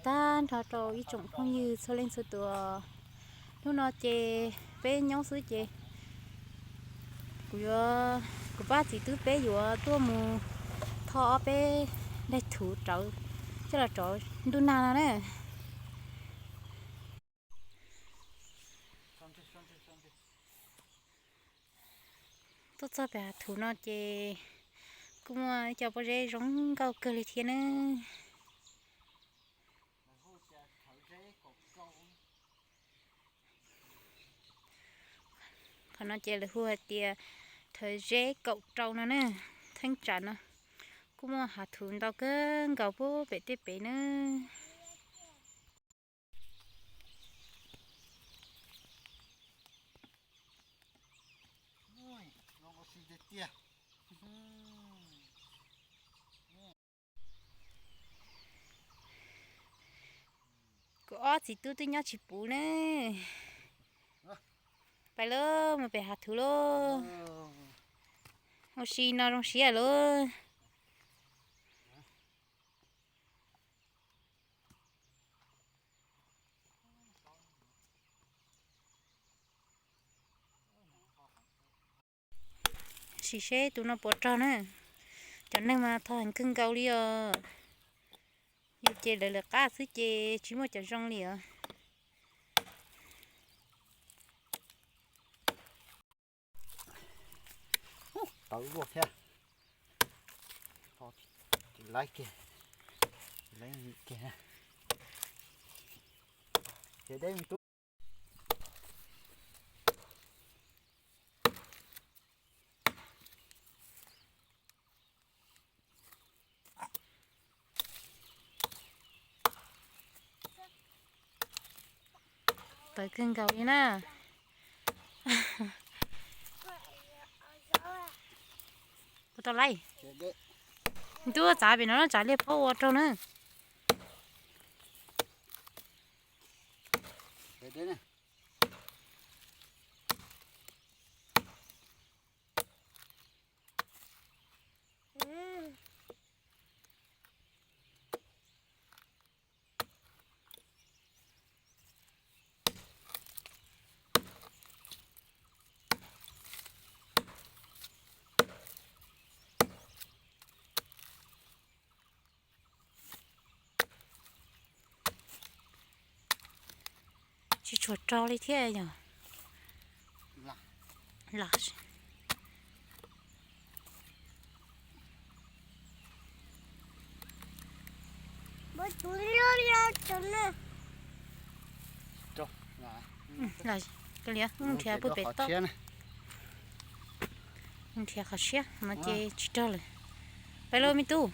tag nrho rau ib tsoom phooj ywg txhua leej txhua tus. Hnub no ces peb nyob xwb ces kuv yuav, kuv pab txiv tub peb yuav tuaj mus tho ob peb daim thuv rawv coj los rauv ntuj nag no na. Tuaj txog pem hav thuv no ces kuj muaj ib co pob zeb zoo nkauj kawg li thiab na. Qhov no ces lawv hu hais tias thawv zeb kaum rau no na, theeb tsam no. Kuj muaj hav thuv ntau kawg nkaus puag pem tej pem na. Kuv ob txiv tub twb nyob tsis puv ne. Pais lauj, mus pem hav thuv lauj. Ua si no zoo siab lauj. Sim seb tus no puas rog na. Cov neeg mas thov heev kawg nkaus li os. Yus ces lawv lawv qab xwb ces tsis muaj cov zoo li os. Tawv luaj thiab. Laib kiag, laib kiag. Ces deb me tub. Tawv kawg nkaus li na. Ua rau laij. Ntuj, txav pem no txav liaj phob ua rau na. Tsis tshua rog li thiab yog. Los. Los, kawg li, nrhiav puag pem toj. Nrhiav qhov siab no ces tsis rog lawm. Pais lauj me tub.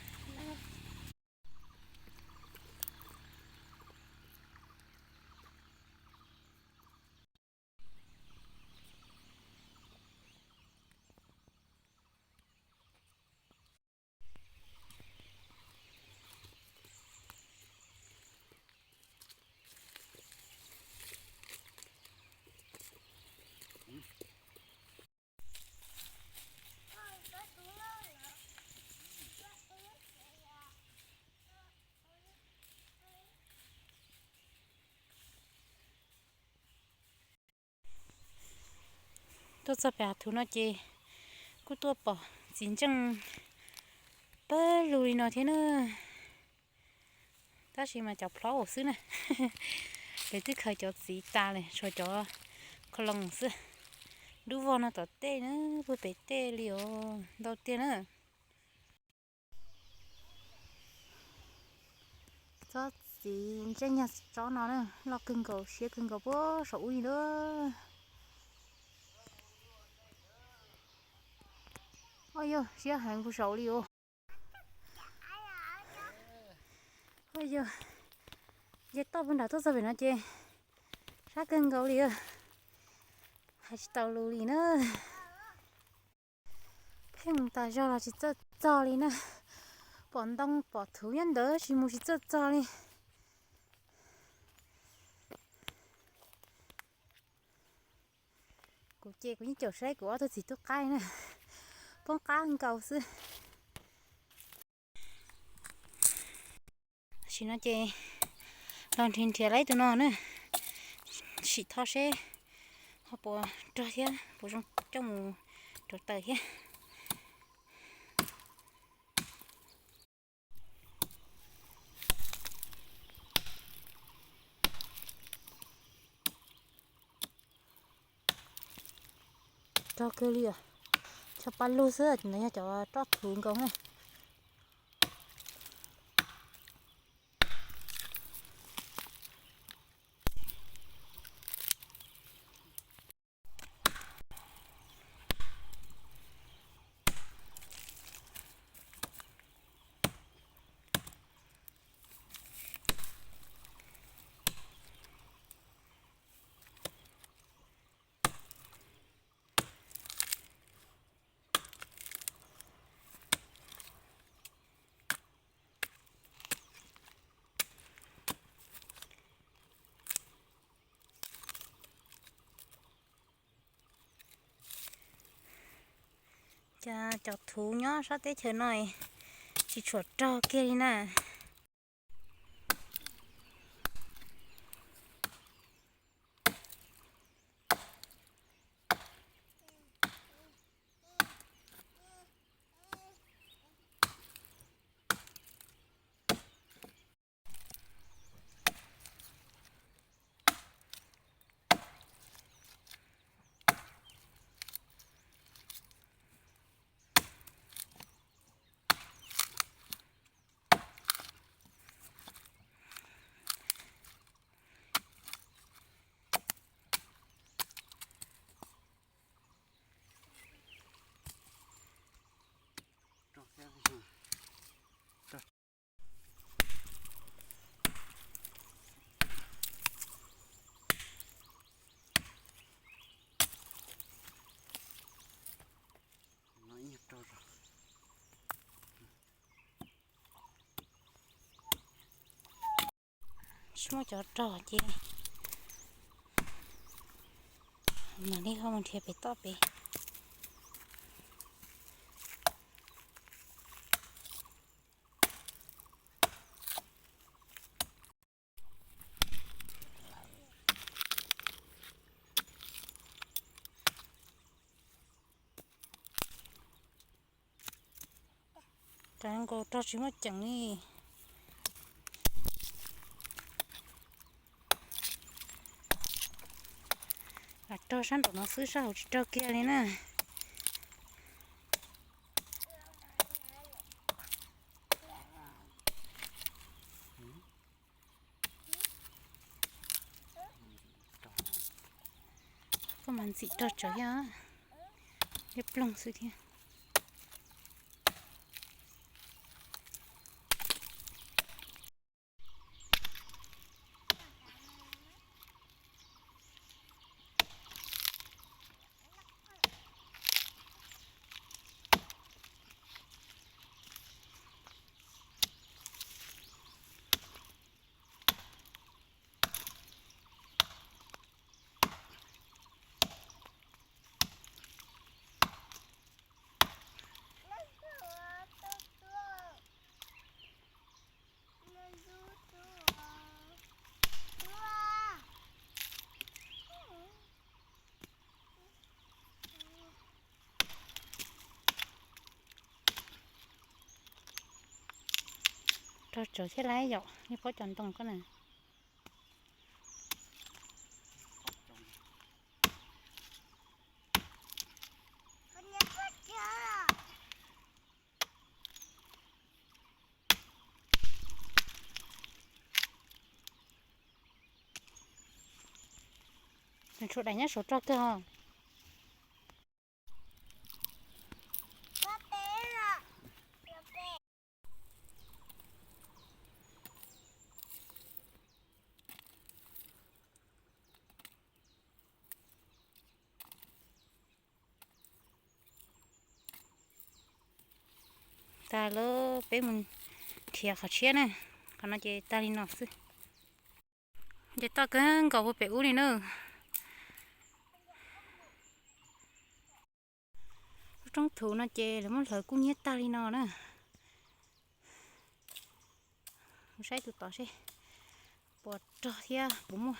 Tuaj txog pem hav thuv no ces kuj tuaj pom txiv ntseej pawg lug li no thiab na. Tab sis mas cov plhob xwb na, lawv twb khaws cov txiv tas lawm, tshuav cov kho loos xwb. Dub vog no tom tej na, puag pem tej li os, ntau tiag na. Tsob txiv ntsej nyuag tsob no na, loj kawg nkaus, siab kawg nkaus puag saum ub li na. Au yog, siab heev puag saum li os. Au yog, ces toj puag nram tuaj txog pem no ces sab kawg nkaus li, hais tsis tau lus li na. Pheej tas zog los tsis txawj txog li na. Pom ntoo pom thuv nyob ntawd tsis mus tsis txawj txog li. Kuv ces kuv yeej caum saib kuv ob tug txiv tub qaib na, poob qab nkaus xwb. Tam sim no ces Los nrhiav nrhiav lawm tus no na, sim tho seb ho puas rog thiab puas zoo coj mus rauv taws thiab. Rog kawg li os. Cov paj lug xwb, cov ntawd yog cov roj thuv nkaus na. Cas cov thuv nyob sab teb chaws no tsis tshua rog kiag li na. Tsis muaj cov rog ces mam li ho mus nrhiav pem toj pem. Cov nkaus rog tsis muaj ceem li. Lam rog sab nraum no xwb, sab hauv tsis rog kiag li na. Koj mas ntxim rog tsawv thiab, liab ploog xwb thiab. Rog tsawv thiab lauj yom, nej pom cov ntoo koj na. Nws tshuav daim nyob saum rog kawg os. Tas lawm, peb mus nrhiav qhov tshiab na. Qhov no ces tag li no xwb. Ces toj kawg nkaus puag pem ub li na. Lub roob thuv no ces lawv muab hlawv kub hnyiab tag li no na. Mus saib tus tod seb Ua rog thiab puas muaj.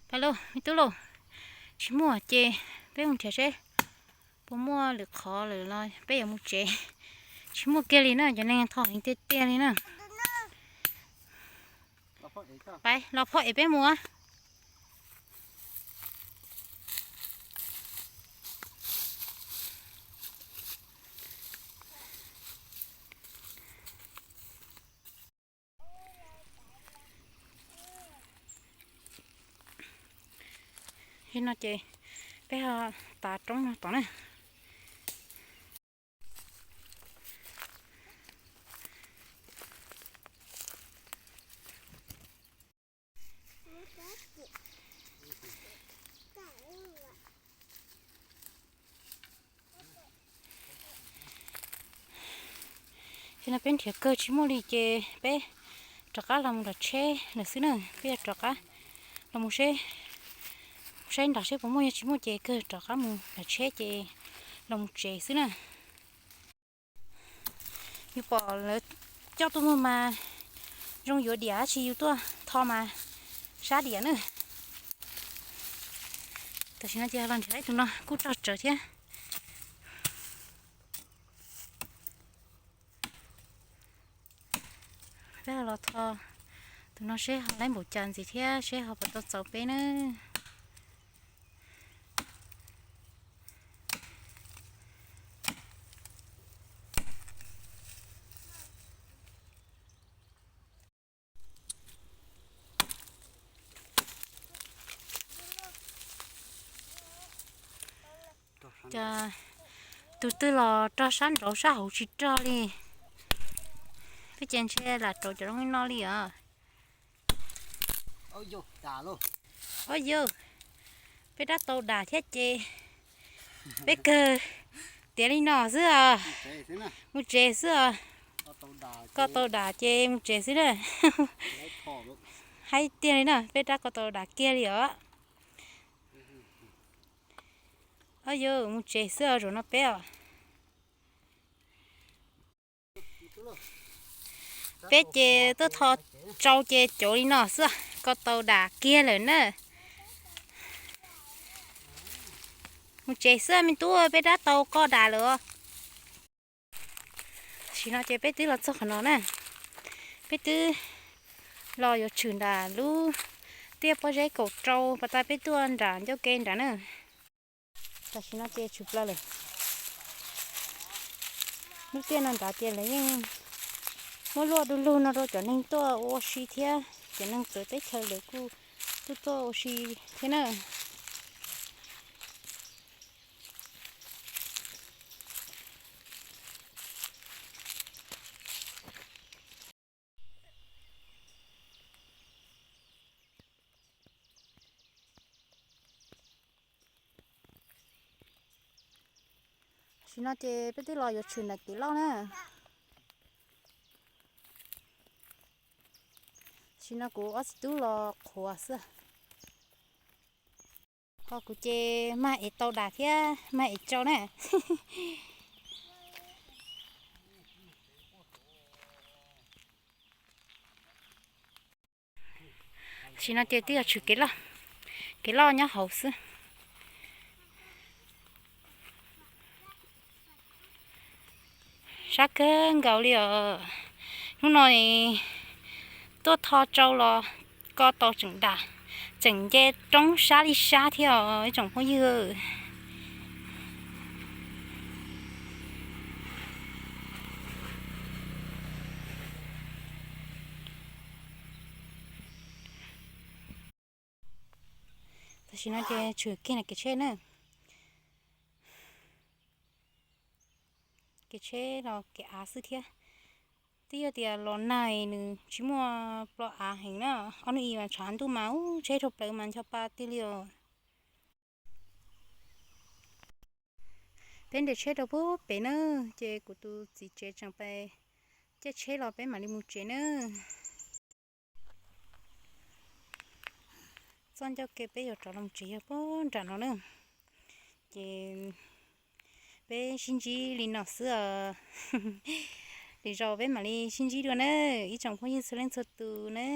Pab lauj, me tub lauj, tsis muaj ces peb mus nrhiav seb puas muaj lwm qhov lawm los peb yuav mus tsev. Tsis muaj kiag li na, cov neeg tho heev tiag tiag li na. Pab los phoj es peb mus. Ib no ces peb ho tav roob no tom na. Ces no peb nrhiav kawg tsis muaj li ces peb rov qab los mus nram tsheb lawm xwb na. Peb yuav rov qab los mus seb, saib nram seb puas muaj, yog tsis muaj ces kawg rov qab mus nram tsheb ces los mus tsev xwb na. Yus pom lawv coj tuaj muag mas zoo yuav diam, tab sis yus tuaj tho mas sab diam na. Tam sim no ces los nrhiav ib tus no kuj rog tsawv thiab. Peb los tho tus no seb ho laib npaum cas ntxiv thiab seb ho puas tau txaus peb na. Cas tus twg los rog sab nraud sab hauv tsis rog li. Peb ces ntshe lam rauv cov zoo li no li os. Ob yawg, peb rab tau dam thiab ces peb kawg tiav li no xwb os. Mus tsev xwb os. Koj tau dam ces mus tsev xwb na. Haib tiag li na, peb rab koj tau dam kiag li os. Ob yawg, mus tsev xwb os, zaum no peb os. Peb ces tuaj tho tsau ces cov li no xwb, koj tau dam kiag lawm na. Mus tsev xwb me tub, peb rab tau koj dam lawm os. Tam sim no ces peb twb los txog qhov no na. Peb twb los yuav tshwm nram lub tiaj pob zeb kaum rau pas tas peb tuaj nram ncauj ke nrad na. Tam sim no ces tshwm plaws lawm. Lub tiaj no nrad ces lawv yeej muab luaj du lug no rau cov neeg tuaj ua si thiab, cov neeg txawv teb chaws lawv kuj tuaj tuaj ua si thiab na. Tam sim no ces peb twb los yuav tshwm nram kev loj na. Tam sim no kuv ob txiv tub los qhuav xwb. Ho kuv ces mag ev tau dam thiab mag ev tsau na. Tam sim no ces twb yog tshwm kev loj, kev loj nyob hauv xwb. Sab kawg nkaus li os. Hnub no tuaj tho tsau los ko tau tseem dam, tseem nce roob sab li sab thiab os ib tsoom phooj ywg. Tam sim no ces tshwm kiag na kev tsheb na. Kev tsheb los kev av xwb thiab. Twb yog tias los nag nws tsis muaj ploj av heev na, ob hnub ib mas tshav ntuj mas ub tsheb dhau plaws mas ncho pa tiag li os. Peb nres tsheb rau pub pem na, ces kuv tus txiv tsev tseem pais caij tsheb los peb mam li mus tsev na. Txoj ncauj ke peb yuav rov los tsev yog pub nram no na. Ces peb sib ntsib li no xwb os. Lwm zaus peb mam li sib ntsib dua na, ib tsoom phooj ywg txhua leej txhua tus na.